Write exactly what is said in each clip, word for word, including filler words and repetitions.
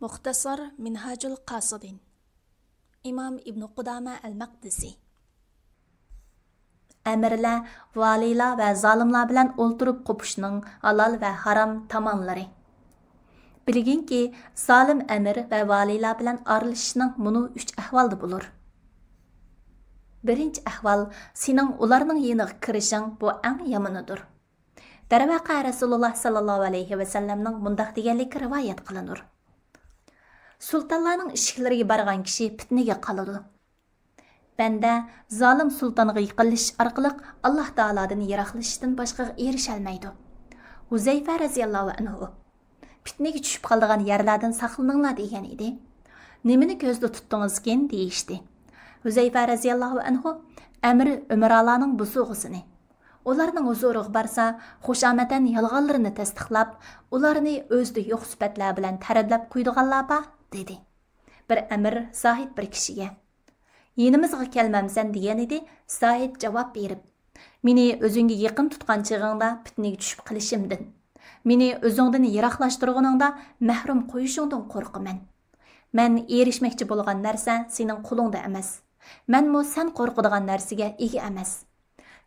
مۇختەسار مىنھاجۇل قاسىدىن. ئىمام ئىبنۇ قۇدامە ئەل مەقدىسى. ئەمىرلەر، ۋالىيلار ۋە زالىملار بىلەن ئولتۇرۇپ قوپۇشنىڭ ھالال ۋە ھارام تامانلىرى. بىلگىنكى، زالىم ئەمىر ۋە ۋالىيلار بىلەن ئارىلىشىشنىڭ مۇنۇ ئۈچ ئەھۋالدا بولۇر. بىرىنچى ئەھۋال، سېنىڭ ئۇلارنىڭ يېنىغا كىرىشىڭ، بۇ ئەڭ يامىنىدۇر. دەرۋەقە، رەسۇلۇللا ساللاللاھۇ ئەلەيھى ۋەسەللەمنىڭ مۇنداق دېگەنلىكى رىۋايەت قىلىنۇر: سۇلتانلارنىڭ ئىشىكلىرىگە بارغان كىشى پىتنىگە قالىدۇ. بەندە زالىم سۇلتانغا يېقىنلىشىش ئارقىلىق ئاللاھ تائالادىن يىراقلىشىشتىن باشقىغا ئېرىشەلمەيدۇ. ھۇزەيفە رەزىياللاھۇ ئەنھۇ: پىتنىگە چۈشۈپ قالىدىغان يەرلەردىن ساقلىنىڭلار دېگەن ئىدى. نېمىنى كۆزدە تۇتتىڭىزكىن؟ دېيىشتى. ھۇزەيفە رەزىياللاھۇ ئەنھۇ ئەمىر ئۆمەرالارنىڭ بۇزۇغىسىنى، ئۇلارنىڭ ھۇزۇرىغا بارسا، خۇشامەتەن يالغانلىرىنى تەستىقلاپ، ئۇلارنى ئۆزىدە يوق سۈپەتلەر بىلەن تەرەتلەپ قويىدىغانلار بار، دېدى. بىر ئەمىر زاھىد بىر كىشىگە: يېنىمىزغا كەلمەمسەن؟ دېگەنىدى. زاھىد جاۋاب بېرىپ: مېنى ئۆزۈڭگە يېقىن تۇتقان چېغىڭدا پىتنىگە چۈشۈپ قېلىشىمدىن، مېنى ئۆزۈڭدىن يىراقلاشتۇرغىنىڭدا مەھرۇم قويۇشۇڭدىن قورقىمەن. مەن ئېرىشمەكچى بولغان نەرسە سېنىڭ قولۇڭدا ئەمەس. مەنمۇ سەن قورقىدىغان نەرسىگە ئىگە ئەمەس.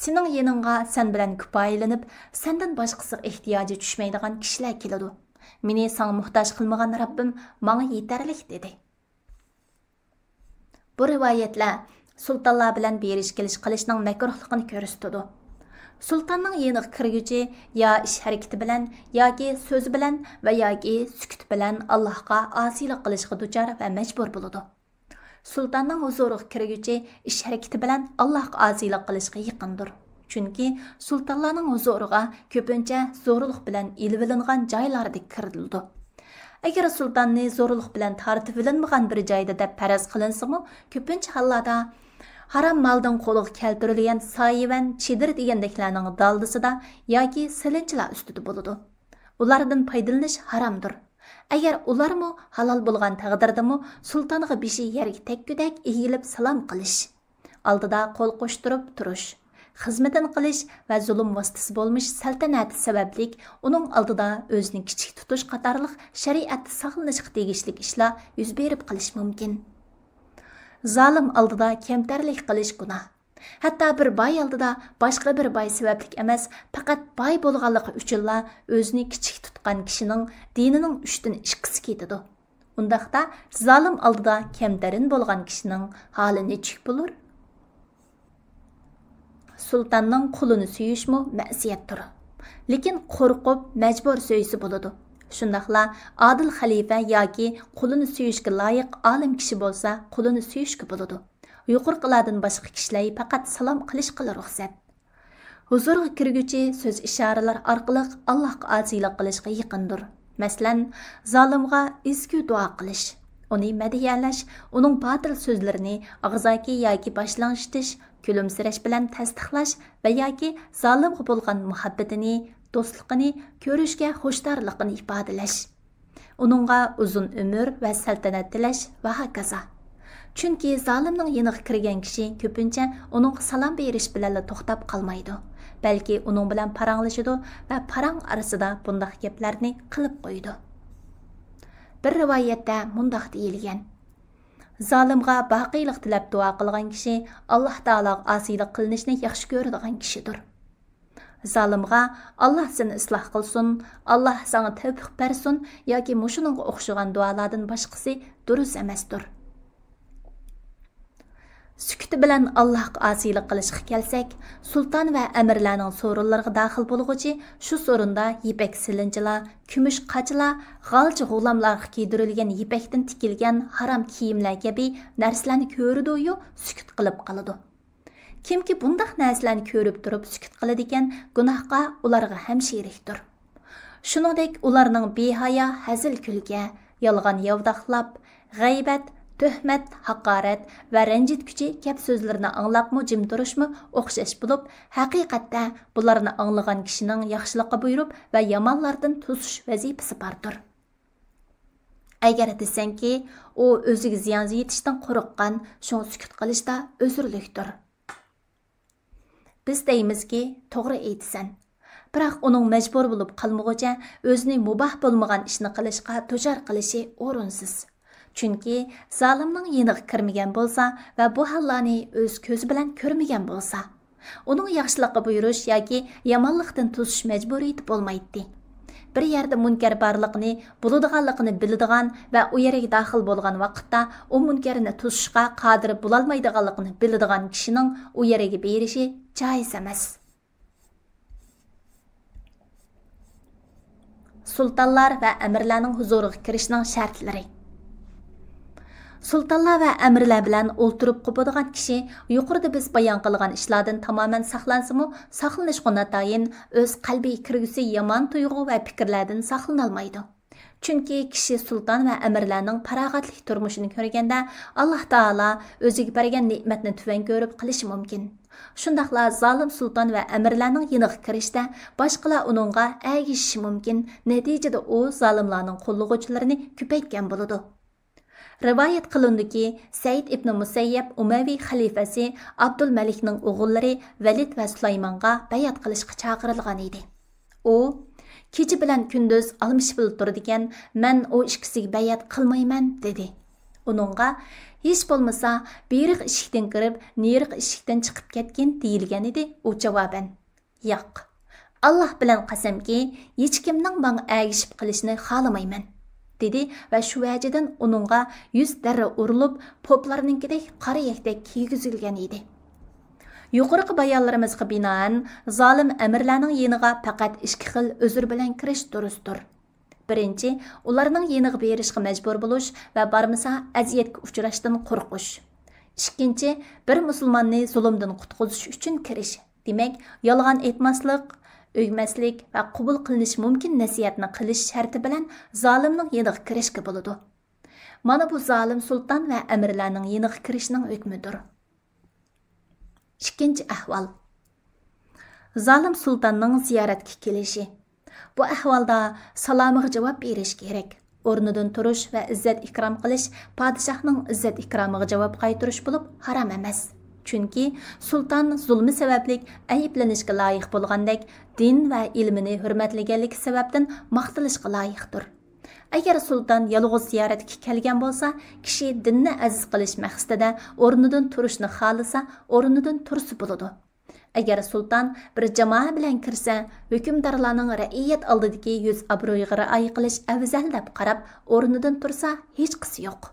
سېنىڭ يېنىڭغا سەن بىلەن كۇپايىلىنىپ، سەندىن باشقىسىغا ئېھتىياجى چۈشمەيدىغان كىشىلەر كېلىدۇ. مېنى ساڭا موھتاج قىلمىغان رەببىم ماڭا يېتەرلىك، دېدى. بۇ رىۋايەتلەر سۇلتانلار بىلەن بېرىش كېلىش قىلىشنىڭ مەكرۇھلۇقىنى كۆرسىتىدۇ. سۇلتاننىڭ يېنىغا كىرگۈچى يا ئىش ھەرىكىتى بىلەن، ياكى سۆزى بىلەن ۋە ياكى سۈكۈتى بىلەن ئاللاھقا ئاسىيلىق قىلىشقا دۇچار ۋە مەجبۇر بولىدۇ. سۇلتاننىڭ ھۇزۇرىغا كىرگۈچى ئىش ھەرىكىتى بىلەن ئاللاھقا ئاسىيلىق قىلىشقا يېقىندۇر. چۈنكى سۇلتانلارنىڭ ھۇزۇرىغا كۆپىنچە زورلۇق بىلەن ئېلىۋېلىنغان جايلاردەك كىرىلىدۇ. ئەگەر سۇلتاننى زورلۇق بىلەن تارتىۋېلىنمىغان بىر جايدا دەپ پەرەز قىلىنسىمۇ، كۆپىنچە ھاللاردا ھارام مالدىن قولغا كەلتۈرۈلگەن سايىۋەن، چېدىر دېگەندەكلەرنىڭ دالدىسىدا ياكى سېلىنچىلار ئۈستىدە بولىدۇ. ئۇلاردىن پايدىلىنىش ھارامدۇر. ئەگەر ئۇلارمۇ ھالال بولغان تەقدىردىمۇ، سۇلتانغا بېشى يەرگە تەگكۈدەك ئېگىلىپ سالام قىلىش، ئالدىدا قول قوشتۇرۇپ تۇرۇش، خىزمىتىنى قىلىش ۋە زۇلۇم ۋاسىتىسى بولمىش سەلتەنەتى سەۋەبلىك ئۇنىڭ ئالدىدا ئۆزىنى كىچىك تۇتۇش قاتارلىق شەرىئەتتە ساقلىنىشقا تېگىشلىك ئىشلار يۈز بېرىپ قېلىشى مۇمكىن. زالىم ئالدىدا كەمتەرلىك قىلىش گۇناھ. ھەتتا بىر باي ئالدىدا باشقا بىر باي سەۋەبلىك ئەمەس، پەقەت باي بولغانلىقى ئۈچۈنلا ئۆزىنى كىچىك تۇتقان كىشىنىڭ دىنىنىڭ ئۈچتىن ئىككىسى كېتىدۇ. ئۇنداقتا زالىم ئالدىدا كەمتەرىن بولغان كىشىنىڭ ھالى نېچۈك بولۇر؟ سۇلتاننىڭ قۇلىنى سۆيۈشمۇ مەسىيەتتۇر. لېكىن قورقۇپ، مەجبۇر سۆيسە بولىدۇ. شۇنداقلا ئادىل خەلىپە ياكى قۇلىنى سۆيۈشكە لايىق ئالىم كىشى بولسا، قۇلىنى سۆيۈشكە بولىدۇ. يۇقىرىقىلاردىن باشقا كىشىلەر پەقەت سالام قىلىشقىلا رۇخسەت. ھۇزۇرغا كىرگۈچى سۆز ئىشارىلەر ئارقىلىق ئاللاھقا ئاسىيلىق قىلىشقا يېقىندۇر. مەسىلەن، زالىمغا ئېزىكى دۇئا قىلىش، ئۇنى مەدھىيەلەش، ئۇنىڭ باتىل سۆزلىرىنى ئاغزاكى ياكى باشلىڭىشتىش، كۈلۈمسىرەش بىلەن تەستىقلاش ۋە ياكى زالىمغا بولغان مۇھەببىتىنى، دوستلۇقىنى، كۆرۈشكە خۇشتارلىقىنى ئىپادىلەش. ئۇنىڭغا ئۇزۇن ئۆمۈر ۋە سەلتەنەت تىلەش ۋە ھاكازا. چۈنكى زالىمنىڭ يېنىغا كىرگەن كىشى كۆپىنچە ئۇنىڭغا سالام بېرىش بىلەنلا توختاپ قالمايدۇ، بەلكى ئۇنىڭ بىلەن پاراڭلىشىدۇ ۋە پاراڭ ئارىسىدا بۇنداق گەپلەرنى قىلىپ قويىدۇ. بىر رىۋايەتتە مۇنداق دېيىلگەن: زالىمغا باقىيلىق تىلەپ دۇئا قىلغان كىشى ئاللاھ تائالاغا ئاسىيلىق قىلىنىشنى ياخشى كۆرىدىغان كىشىدۇر. زالىمغا «ئاللاھ سېنى ئىسلاھ قىلسۇن، ئاللاھ ساڭا تەۋپىق بەرسۇن» ياكى مۇشۇنىڭغا ئوخشىغان دۇئالادىن باشقىسى دۇرۇس ئەمەستۇر. سۈكۈتى بىلەن ئاللاھقا ئاسىيلىق قىلىشقا كەلسەك، سۇلتان ۋە ئەمىرلەرنىڭ سورۇنلىرىغا داخىل بولغۇچى شۇ سورۇندا يىپەك سېلىنچىلار، كۈمۈش قاچىلار، غالچە غۇلاملارغا كىيدۈرۈلگەن يىپەكتىن تىكىلگەن ھارام كىيىملەر كەبى نەرسىلەرنى كۆرىدۇيۇ، سۈكۈت قىلىپ قالىدۇ. كىمكى بۇنداق نەرسىلەرنى كۆرۈپ تۇرۇپ سۈكۈت قىلىدىكەن، گۇناھقار ئۇلارغا ھەم شېرىكتۇر. شۇنىڭدەك ئۇلارنىڭ بىھايا ھەزىل-كۈلكە، يالغان ياۋىداقلاپ، غەيۋەت، تۆھمەت، ھاقارەت ۋە رەنجىتكۈچى گەپ-سۆزلىرىنى ئاڭلاپمۇ جىم تۇرۇشمۇ ئوخشاش بولۇپ، ھەقىقەتتە بۇلارنى ئاڭلىغان كىشىنىڭ ياخشىلىققا بۇيرۇپ ۋە يامانلاردىن توسۇش ۋەزىپىسى باردۇر. ئەگەر دېسەڭكى، ئۇ ئۆزىگە زىيان يېتىشتىن قورققان، شۇڭا سۈكۈت قىلىشتا ئۆزرىلىكتۇر. بىز دەيمىزكى، توغرا ئېيتىسەن. بىراق ئۇنىڭ مەجبۇر بولۇپ قالمىغۇچە ئۆزىنى مۇباھ بولمىغان ئىشنى قىلىشقا دۇچار قىلىشى ئورۇنسىز. چۈنكى زالىمنىڭ يېنىغا كىرمىگەن بولسا ۋە بۇ ھاللارنى ئۆز كۆزى بىلەن كۆرمىگەن بولسا، ئۇنىڭ ياخشىلىققا بۇيرۇش ياكى يامانلىقتىن توسۇش مەجبۇرىيىتى بولمايتتى. بىر يەردە مۇنكەر بارلىقىنى، بولىدىغانلىقىنى بىلىدىغان ۋە ئۇ يەرگە داخىل بولغان ۋاقىتتا ئۇ مۇنكەرنى توسۇشقا قادىر بولالمايدىغانلىقىنى بىلىدىغان كىشىنىڭ ئۇ يەرگە بېرىشى جايىز ئەمەس. سۇلتانلار ۋە ئەمىرلەرنىڭ ھۇزۇرىغا كىرىشنىڭ شەرتلىرى. سۇلتانلار ۋە ئەمىرلەر بىلەن ئولتۇرۇپ قوپىدىغان كىشى يۇقىرىدا بىز بايان قىلغان ئىشلاردىن تامامەن ساقلانسىمۇ، ساقلىنىشقا ناتايىن ئۆز قەلبىگە كىرگۈسى يامان تۇيغۇ ۋە پىكىرلەردىن ساقلىنالمايدۇ. چۈنكى كىشى سۇلتان ۋە ئەمىرلەرنىڭ پاراغەتلىك تۇرمۇشىنى كۆرگەندە، ئاللاھ تائالا ئۆزىگە بەرگەن نېمەتنى تۆۋەن كۆرۈپ قېلىشى مۇمكىن. شۇنداقلا زالىم سۇلتان ۋە ئەمىرلەرنىڭ يېنىغا كىرىشتە باشقىلار ئۇنىڭغا ئەگىشىشى مۇمكىن، نەتىجىدە ئۇ زالىملارنىڭ قوللىغۇچىلىرىنى كۆپەيتكەن بولىدۇ. رىۋايەت قىلىنىدۇكى، سەئىد ئىبنى مۇسەييەب ئۇمەۋى خەلىپىسى ئابدۇلمەلىكنىڭ ئوغۇللىرى ۋەلىد ۋە سۇلايمانغا بەيئەت قىلىشقا چاقىرىلغان ئىدى. ئۇ، كېچە بىلەن كۈندۈز ئالمىشىپلا تۇرىدىكەن، مەن ئۇ ئىككىسىگە بەيئەت قىلمايمەن، دېدى. ئۇنىڭغا، ھېچ بولمىسا، بېرىق ئىشىكتىن كىرىپ، نېرىق ئىشىكتىن چىقىپ كەتكىن، دېيىلگەن ئىدى. ئۇ جاۋابەن، ياق، ئاللاھ بىلەن قەسەمكى، ھېچكىمنىڭ ماڭا ئەگىشىپ قېلىشىنى خالىمايمەن، دېدى ۋە شۇ ۋەجىدىن ئۇنىڭغا يۈز دەررە ئۇرۇلۇپ، پوپلارنىڭكىدەك قارا يەكتەك كىيگۈزۈلگەن ئىدى. يۇقىرىقى بايانلىرىمىزغا بىنائەن، زالىم ئەمىرلەرنىڭ يېنىغا پەقەت ئىككى خىل ئۆزۈر بىلەن كىرىش دۇرۇستۇر. بىرىنچى، ئۇلارنىڭ يېنىغا بېرىشقا مەجبۇر بولۇش ۋە بارمىسا ئەزىيەتكە ئۇچراشتىن قورقۇش. ئىككىنچى، بىر مۇسۇلماننى زۇلۇمدىن قۇتقۇزۇش ئۈچۈن كىرىش. دېمەك، يالغان ئېيتماسلىق، ئۆگمەسلىك ۋە قوبۇل قىلىنىشى مۇمكىن نەسىھەتنى قىلىش شەرتى بىلەن زالىمنىڭ يېنىغا كىرىشكە بولىدۇ. مانا بۇ زالىم سۇلتان ۋە ئەمىرلەرنىڭ يېنىغا كىرىشنىڭ ھۆكمىدۇر. ئىككىنچى ئەھۋال. زالىم سۇلتاننىڭ زىيارەتكە كېلىشى. بۇ ئەھۋالدا سالامىغا جاۋاب بېرىش كېرەك. ئورنىدىن تۇرۇش ۋە ئىززەت ئىكرام قىلىش پادىشاھنىڭ ئىززەت ئىكرامىغا جاۋاب قايتۇرۇش بولۇپ ھارام ئەمەس. چۈنكى سۇلتان زۇلمى سەۋەبلىك ئەيىبلىنىشكە لايىق بولغاندەك، دىن ۋە ئىلمىنى ھۆرمەتلىگەنلىكى سەۋەبتىن ماختىلىشقا لايىقتۇر. ئەگەر سۇلتان يالغۇز زىيارەتكە كەلگەن بولسا، كىشى دىننى ئەزىز قىلىش مەقسىتىدە ئورنىدىن تۇرۇشنى خالىسا، ئورنىدىن تۇرسا بولىدۇ. ئەگەر سۇلتان بىر جامائە بىلەن كىرسە، ھۆكۈمدارلارنىڭ رەئىيەت ئالدىدىكى يۈز ئابرۇيىغا رىئايە قىلىش ئەۋزەل دەپ قاراپ، ئورنىدىن تۇرسا ھېچقىسى يوق.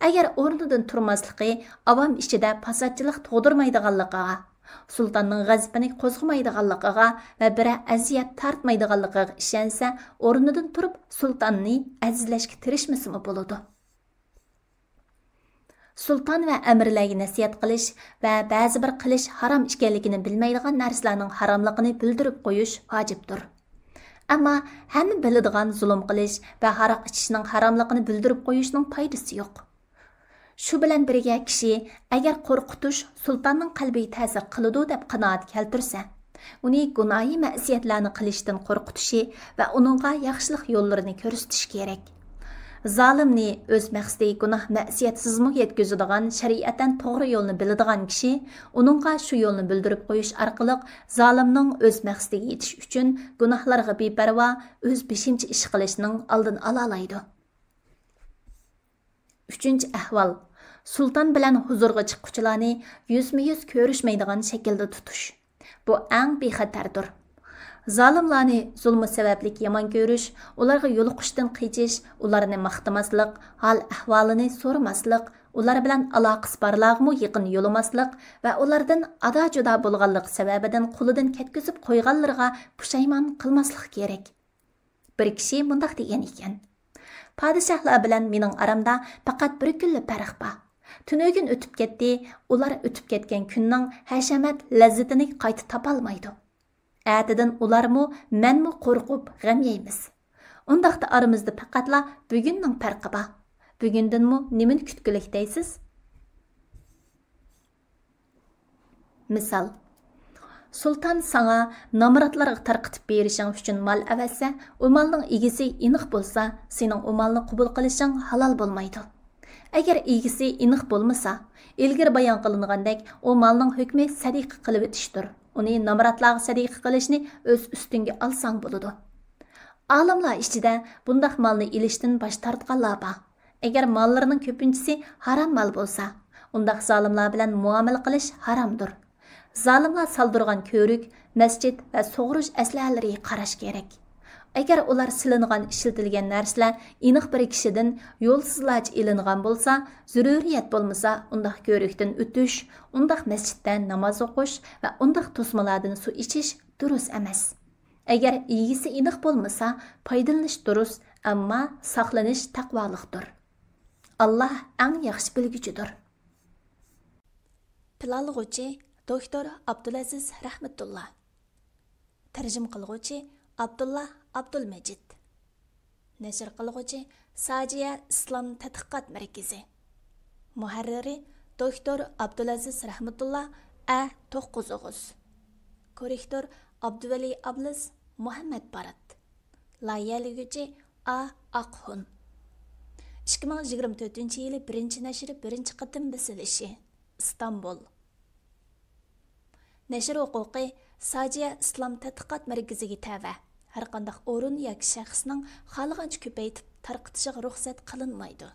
ئەگەر ئورنىدىن تۇرماسلىقى ئاۋام ئىچىدە پاساتچىلىق تۇغدۇرمايدىغانلىقىغا، سۇلتاننىڭ غەزىپىنى قوزغىمايدىغانلىقىغا ۋە بىرەر ئەزىيەت تارتمايدىغانلىقىغا ئىشەنسە، ئورنىدىن تۇرۇپ سۇلتاننى ئەزىزلەشكە تىرىشمىسىمۇ بولىدۇ. سۇلتان ۋە ئەمىرلەرگە نەسىھەت قىلىش ۋە بەزى بىر قىلىش ھارام ئىكەنلىكىنى بىلمەيدىغان نەرسىلەرنىڭ ھاراملىقىنى بىلدۈرۈپ قويۇش ۋاجىپتۇر. ئەمما ھەممە بىلىدىغان زۇلۇم قىلىش ۋە ھاراق ئىچىشنىڭ ھاراملىقىنى بىلدۈرۈپ قويۇشنىڭ پايدىسى يوق. شۇ بىلەن بىرگە، كىشى ئەگەر قورقۇتۇش سۇلتاننىڭ قەلبىگە تەسىر قىلىدۇ دەپ قانائەت كەلتۈرسە، ئۇنى گۇناھىي مەسىيەتلەرنى قىلىشتىن قورقۇتۇشى ۋە ئۇنىڭغا ياخشىلىق يوللىرىنى كۆرسىتىشى كېرەك. زالىمنى ئۆز مەقسىتى گۇناھ مەسىيەتسىزمۇ يەتكۈزىدىغان شەرىئەتەن توغرا يولنى بىلىدىغان كىشى ئۇنىڭغا شۇ يولنى بىلدۈرۈپ قويۇش ئارقىلىق زالىمنىڭ ئۆز مەقسىتىگە يېتىش ئۈچۈن گۇناھلارغا بىپەرۋا، ئۆز بېشىمچە ئىش قىلىشىنىڭ ئالدىنى ئالالايدۇ. ئۈچىنچى ئەھۋال، سۇلتان بىلەن ھۇزۇرغا چىققۇچىلارنى يۈزمۇ يۈز كۆرۈشمەيدىغان شەكىلدە تۇتۇش. بۇ ئەڭ بىخەتەردۇر. زالىملارنى زۇلمى سەۋەبلىك يامان كۆرۈش، ئۇلارغا يولۇقۇشتىن قېچىش، ئۇلارنى ماختىماسلىق، ھال ئەھۋالىنى سورىماسلىق، ئۇلار بىلەن ئالاقىسى بارلارغىمۇ يېقىن يولىماسلىق ۋە ئۇلاردىن ئادا جۇدا بولغانلىقى سەۋەبىدىن قولىدىن كەتكۈزۈپ قويغانلىرىغا پۇشايمان قىلماسلىق كېرەك. بىر كىشى مۇنداق دېگەن ئىكەن، پادىشاھلار بىلەن مېنىڭ ئارامدا پەقەت بىر كۈنلا پەرق بار. تۈنۈگۈن ئۆتۈپ كەتتى، ئۇلار ئۆتۈپ كەتكەن كۈننىڭ ھەشەمەت لەززىتىنى قايتا تاپالمايدۇ. ئەتىدىن ئۇلارمۇ، مەنمۇ قورقۇپ غەم يەيمىز. ئۇنداقتا ئارىمىزدا پەقەتلا بۈگۈننىڭ پەرقى بار. بۈگۈندىنمۇ نېمىنى كۈتكۈلۈك دەيسىز؟ مىسال، سۇلتان ساڭا نامراتلارغا تارقىتىپ بېرىشىڭ ئۈچۈن مال ئەۋەتسە، ئۇ مالنىڭ ئىگىسى ئېنىق بولسا، سېنىڭ ئۇ مالنى قوبۇل قىلىشىڭ ھالال بولمايدۇ. ئەگەر ئىگىسى ئېنىق بولمىسا، ئىلگىرى بايان قىلىنغاندەك، ئۇ مالنىڭ ھۆكمى سەدىقە قىلىۋېتىشتۇر. ئۇنى نامراتلارغا سەدىقە قىلىشنى ئۆز ئۈستۈڭگە ئالساڭ بولىدۇ. ئالىملار ئىچىدە بۇنداق مالنى ئېلىشتىن باش تارتقانلار بار. ئەگەر ماللىرىنىڭ كۆپىنچىسى ھارام مال بولسا، ئۇنداق زالىملار بىلەن مۇئامىلە قىلىش ھارامدۇر. زالىملار سالدۇرغان كۆۋرۈك، مەسچىت ۋە سۇغۇرۇش ئەسلىھەلىرىگە قاراش كېرەك. ئەگەر ئۇلار سېلىنغان، ئىشلىتىلگەن نەرسىلەر ئېنىق بىر كىشىدىن يولسىزلارچە ئېلىنغان بولسا، زۆرۈرىيەت بولمىسا، ئۇنداق كۆۋرۈكتىن ئۆتۈش، ئۇنداق مەسچىتتە ناماز ئوقۇش ۋە ئۇنداق توسمىلاردىن سۇ ئىچىش دۇرۇس ئەمەس. ئەگەر ئىگىسى ئېنىق بولمىسا، پايدىلىنىش دۇرۇس، ئەمما ساقلىنىش تەقۋالىقتۇر. ئاللا ئەڭ ياخشى بىلگۈچىدۇر. پىلانلىغۇچى دوكتور ئابدۇلئەزىز رەھمەتۇللا. تەرجىمە قىلغۇچى ئابدۇللا ئابدۇلمەجىت. نەشر قىلغۇچى ساجىيە ئىسلام تەتقىقات مەركىزى. مۇھەررىرى دوكتور ئابدۇلئەزىز رەھمەتۇللا، ئە توققۇز ئوغۇز. كوررېكتور ئابدۇۋەلى ئابلىز، مۇھەممەد بارات. لايىھەلىگۈچى ئا ئاقخۇن. ئىككى مىڭ يىگىرمە تۆتىنچى يىلى بىرىنچى نەشرى، بىرىنچى قېتىم بېسىلىشى، ئىستانبۇل. نەشر ھوقۇقى ساجىيە ئىسلام تەتقىقات مەركىزىگە تەۋە. ھەرقانداق ئورۇن ياكى شەخسنىڭ خالىغانچە كۆپەيتىپ تارقىتىشىغا رۇخسەت قىلىنمايدۇ.